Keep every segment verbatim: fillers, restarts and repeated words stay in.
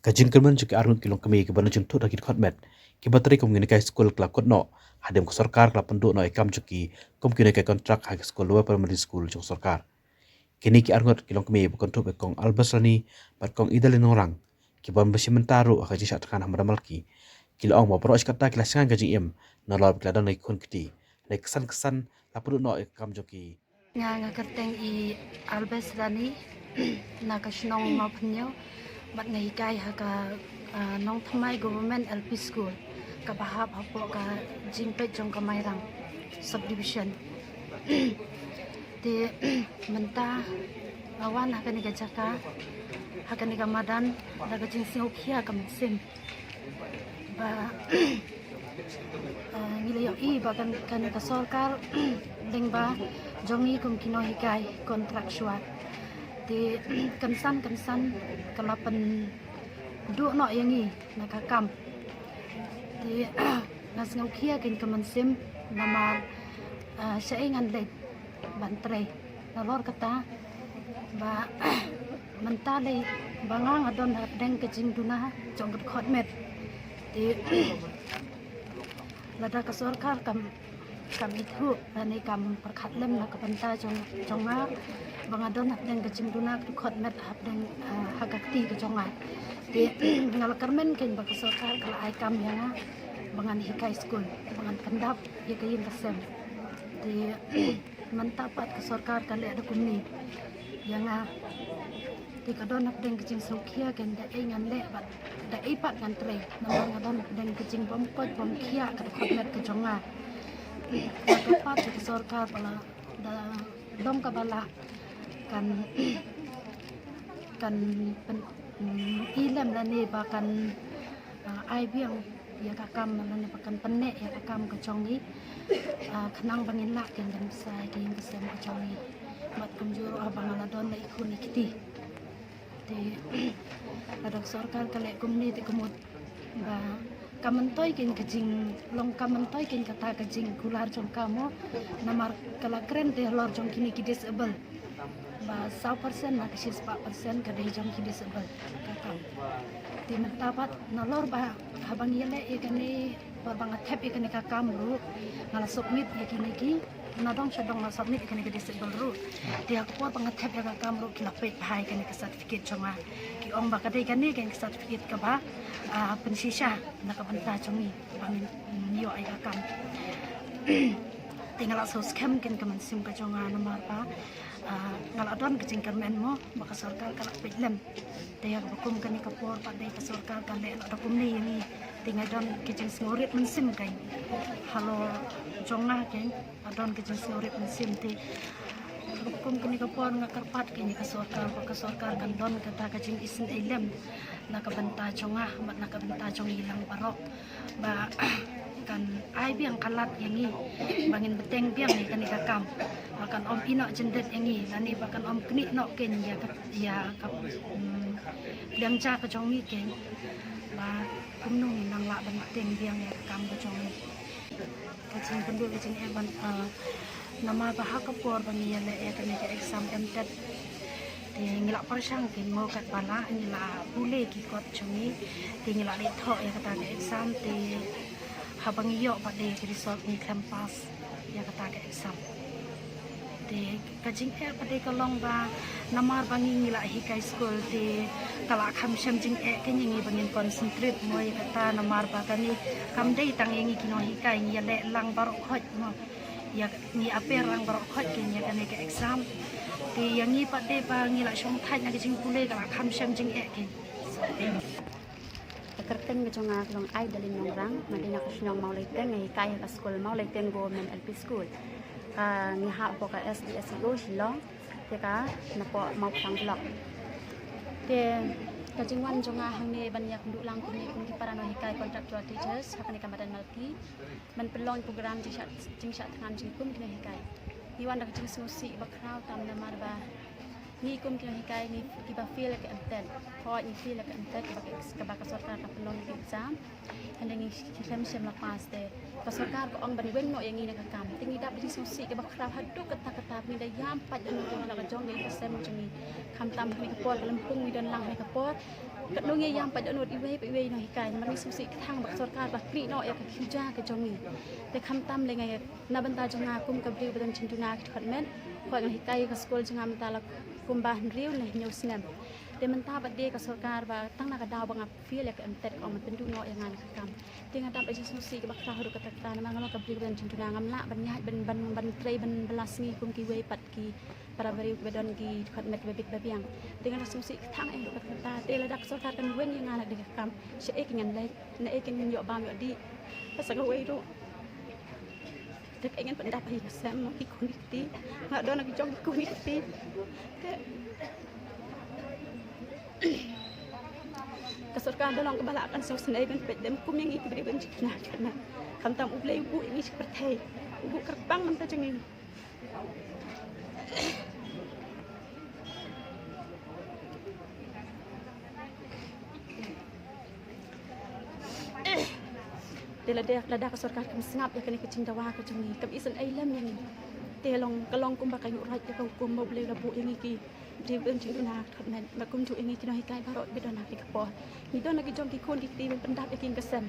Ka jingkyrmen jong ki arngut ki longkmie kiba nang jingthut ha ki dkhot met kiba trei kum ki nonghikai skul ka la kut noh hadien ka sorkar ka la pynduh noh ïa ka kam jong ki kum ki nonghikai kontrak ha ki skul Lower Primary School jong sorkar. Kine ki arngut ki longkmie ba kynthup ïa Kong Albert Rani bad Kong Idalin Nongrang, kiba mynta ruh ha ka jingshah thngan ha Madan Malki, ki la ong ba baroh shi katta ki la shngaiñ ka jingim nalor ba ki la don ki khun kti. Hynrei ksan ksan la pynduh noh ïa ka kam jong ki. Nga, nga kyrteng i Albert Rani, na ka shnong Mawphynñiew, bad nga hikai ha ka, ah, Nongthymmai Government L P School, kaba hap hapoh ka jingpeit jong ka Mairang Subdivision. Te mynta nga wan ha kane ka jaka, ha kane ka madan, da ka jingsngewkhia ka mynsiem. Ba, ah, ngi la ïohi ba kan, kane ka sorkar lyngba jong ngi kum ki nonghikai contractual. Te kynsan kynsan ka la pynduh noh ïa ngi na ka kam. Te nga sngewkhia kein ka mynsiem namar, ah, shaei ngan leit ban trei. Nalor kata ba mynta lei ba nga nga don hapdeng ka jingduna jong ka dkhot met. Te lada ka sorkar kam, kam ithuh lane kam pyrkhat lem na ka bynta jong, jong nga ba nga don hapdeng ka jingduna ka dkhot met hapdeng, ah, ha ka kti ka jong nga. Te nga la kyrmen kein ba ka sorkar ka la ai kam ïa nga ba ngan hikai skul, ba ngan pyndap ïa ka ïing ka sem. Te mynta pat ka sorkar ka leh da kumne ïa nga. Te ka don hapdeng ka jingsngewkhia kein da ei ngan leh bad da ei pat ngan trei. Namar nga don hapdeng ka jingbymkoit bymkhia ka dkhot met ka jong nga. Nga kyrpad sha ka sorkar ba lada long kaba lah kan, kan pyn, mm, i lem lane ba kan, ah, ai biang ïa ka kam lane ba kan pynneh ïa ka kam ka jong ngi. Ah, khnang ba ngin lah kein ban bsa ïa ka ïing ka sem ka jong ngi. Bad kumjuh ruh haba nga la don la i khun i kti. Te lada ka sorkar ka leh kumne te ka mut ba ka myntoi kein ka jinglong, ka myntoi kein kata ka jingkular jong ka mo. Namar ka la kren te halor jong kine ki disable. Ba saw percent na ka shispah percent ka dei jong ki disable ka kam. Te mynta pat nalor ba haba ngi ïaleh ïa kane, ba, ba nga thep ïa kane ka kam ruh, nga la submit ïa kine ki, na dong sha dong nga submit ïa kane ka disable ruh. Te ha ka por ba nga thep ïa ka kam ruh ki la peit bha ïa kane ka certificate jong nga. Ki ong ba ka dei kane ka certificate kaba, ah, pynshisha na ka bynta jong ngi ba ngin, mm, ïoh ïa ka kam. Te nga la sngewskhem kein ka mynsiem ka jong nga namar ba, ah, nga la don ka jingkyrmen mo ba ka sorkar ka la peit lem. Te ïa kaba kum kane ka por pat dei ka sorkar ka leh noh da kumne ïa ngi. Te nga don ka jingsngewrit mynsiem kein. Halor jong nga kein, nga don ka jingsngewrit mynsiem te. Ïa kaba kum kane ka por nga kyrpad kein ïa ka sorkar ba ka sorkar kan don kata ka jingisynei lem na ka bynta jong nga bad na ka bynta jong ngi lang baroh. Ba kan ai biang ka lad ïa ngi ba ngin bteng biang ïa kane ka kam. Ba kan ym ïeh noh jyndet ïa ngi lane ba kan ym knieh noh kein ïa ka, ïa ka, mm, liang ja ka jong ngi kein. Ba kumno ngin nang lah ban bteng biang ïa ka kam ka jong ngi. Ka jingpynduh ka jingeh ban, ah, namar ba ha ka por ba ngi ïaleh ïa kane ka exam M tet. Te ngi la pyrshang kein mo katba lah ngi la pule ki kot jong ngi. Te ngi la leit thoh ïa kata ka exam te haba ngi ïoh pat de ka result ngi khlem pass ïa kata ka exam. Te ka jingeh pat de ka long ba namar ba ngi ngi la hikai skul te ka la kham shem jingeh kein ïa ngi ba ngin concentrate mo ïa kata namar ba kane kam dei tang ïa ngi ki nonghikai, ngi ïaleh lang baroh khoit mo. Ïa ngi ïapher lang baroh khoit kein ïa kane ka exam. Te ïa ngi pat de ba ngi la shongthait na ka jingpule ka la kham shem jingeh kein. Ka kyrteng ka jong nga ka long Aidalin Nongrang, nga dei na ka shnong Mawleiteng, nga hikai ha ka skul Mawleiteng Government L P School. Ka ngi hap hapoh ka S D S E O Shillong, te ka napoh Mawphlang Block. Te ka jingwan jong nga hangne ban ïakynduh lang kumne kum ki para nonghikai contractual teachers ha kane ka madan Malki. Ban pynlong program jingshah, jingshah thngan jong ngi kum ki nonghikai. Ngi wan da ka jingsngewsih ba khraw tam namar ba ngi kum ki nonghikai ngi kiba fail ïa ka M tet. Hooid ngi fail ïa ka M tet kaba ka, kaba ka sorkar ka pynlong ïa ka exam. Hynrei ngi khlem shym la pass te ka sorkar ka ong ban weng noh ïa ngi na ka kam. Te ngi dap da ka jingsngewsih kaba khraw haduh katta katta ba ngi da ïam pat ïa ka jong ka ïing ka sem jong ngi. Khamtam kane ka por ka lympung ngi don lang kane ka por. Katno ngi ïam pat ïa uno uno uwei pa uwei u nonghikai, namar ngi sngewsih kthang ba ka sorkar ba khmih noh ïa ka kyrja ka jong ngi. Te khamtam lei nga, na bynta jong nga kum ka briew ba don jingduna ka dkhot met, hooid nga hikai ka skul jong nga mynta la kumba hynriew ne hynñiew snem. Te mynta ba dei ka sorkar ba tang na ka daw ba nga fail ïa ka M.Tet ka ong ban pynduh noh ïa nga na ka kam. Te nga dap ïa ka jingsngewsih kaba khraw haduh katta katta, namar nga long ka briew ba don jingduna, ngam lah ban ïaid ban, ban, ban trei ban bylla sngi kum kiwei pat ki para briew ba don ki dkhot met ba bit ba biang. Te nga dang sngewsih kthang eh haduh katta katta. Te lada ka sorkar kan weng ïa nga na ka kam, shaei kein ngan leit, naei kein ngan ïoh bam ïoh dih. Bad sa kawei ruh, te kaei ngan pyndap ha ïing ha sem ki khun ki kti. Nga don ha ki jong ki khun ki kti. Te ka sorkar da long kaba lah kan sngewsynei ban peit dem kum ïa ngi ki briew ba don jingduna. Khamtam U Blei u buh ïa ngi shi pyrthei, u buh kyrpang mynta jong ngi. Te lada, lada ka sorkar kam sngap ïa kane ka jingdawa ka jong ngi, kam isynei lem ïa ngi, te long, ka long kumba ka ïuh rai ïa ka hukum ba U Blei u la buh ïa ngi ki briew ba don jingduna ka dkhot met, bad kumjuh ïa ngi ki nonghikai baroh ba don ha kane ka por. Ngi don ha ki jong ki khun ki kti ban pyndap ïa ka ïing ka sem.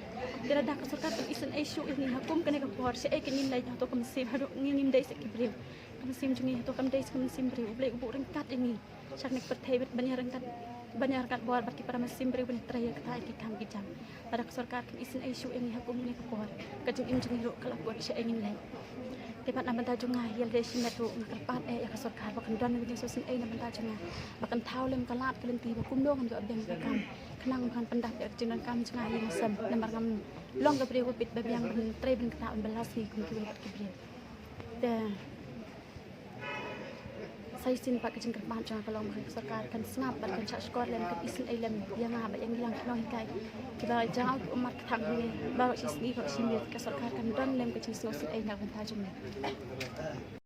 Te lada ka sorkar kam isynei shuh ïa ngi ha kum kane ka por, shaei kein ngin leit, hato ka mynsiem, haduh ngi ngim dei seh ki briew. Ka mynsiem jong ngi hato kam dei seh ka mynsiem briew. U Blei u buh ryngkat ïa ngi sha kane ka pyrthei ban ïaryngkat, ban ïaryngkat bor bad ki para mynsiem briew ban trei ïa kata ïa ki kam ki jam. Lada ka sorkar kam isynei shuh ïa ngi ha kum kane ka por, ka jingim jong ngi ruh ka la kut, shaei ngin leit. Te pat na bynta jong nga, ïa lade shimet ruh nga kyrpad eh ïa ka sorkar ba kan don ka jingsngewsynei na bynta jong nga, ba kan thaw lem ka lad ka lynti ba kumno ngan ïoh biang ïa ka kam, khnang ba kan pyndap ïa ka jingdonkam jong nga ha ïing ha sem, namar ngam long ka briew ba bit ba biang ban trei ban ktah ban bylla sngi kum kiwei pat ki briew. Te sa shisien pat ka jingkyrpad jong nga ka long ba ka sorkar kan sngap bad kan shah shkor lem, kan isynei lem ïa nga bad ïa ngi lang ki nonghikai kiba jaw ki ummat kthang hangne baroh shi sngi baroh shi miet. Ka sorkar kan don lem ka jingsngewsynei na ka bynta jong ngi.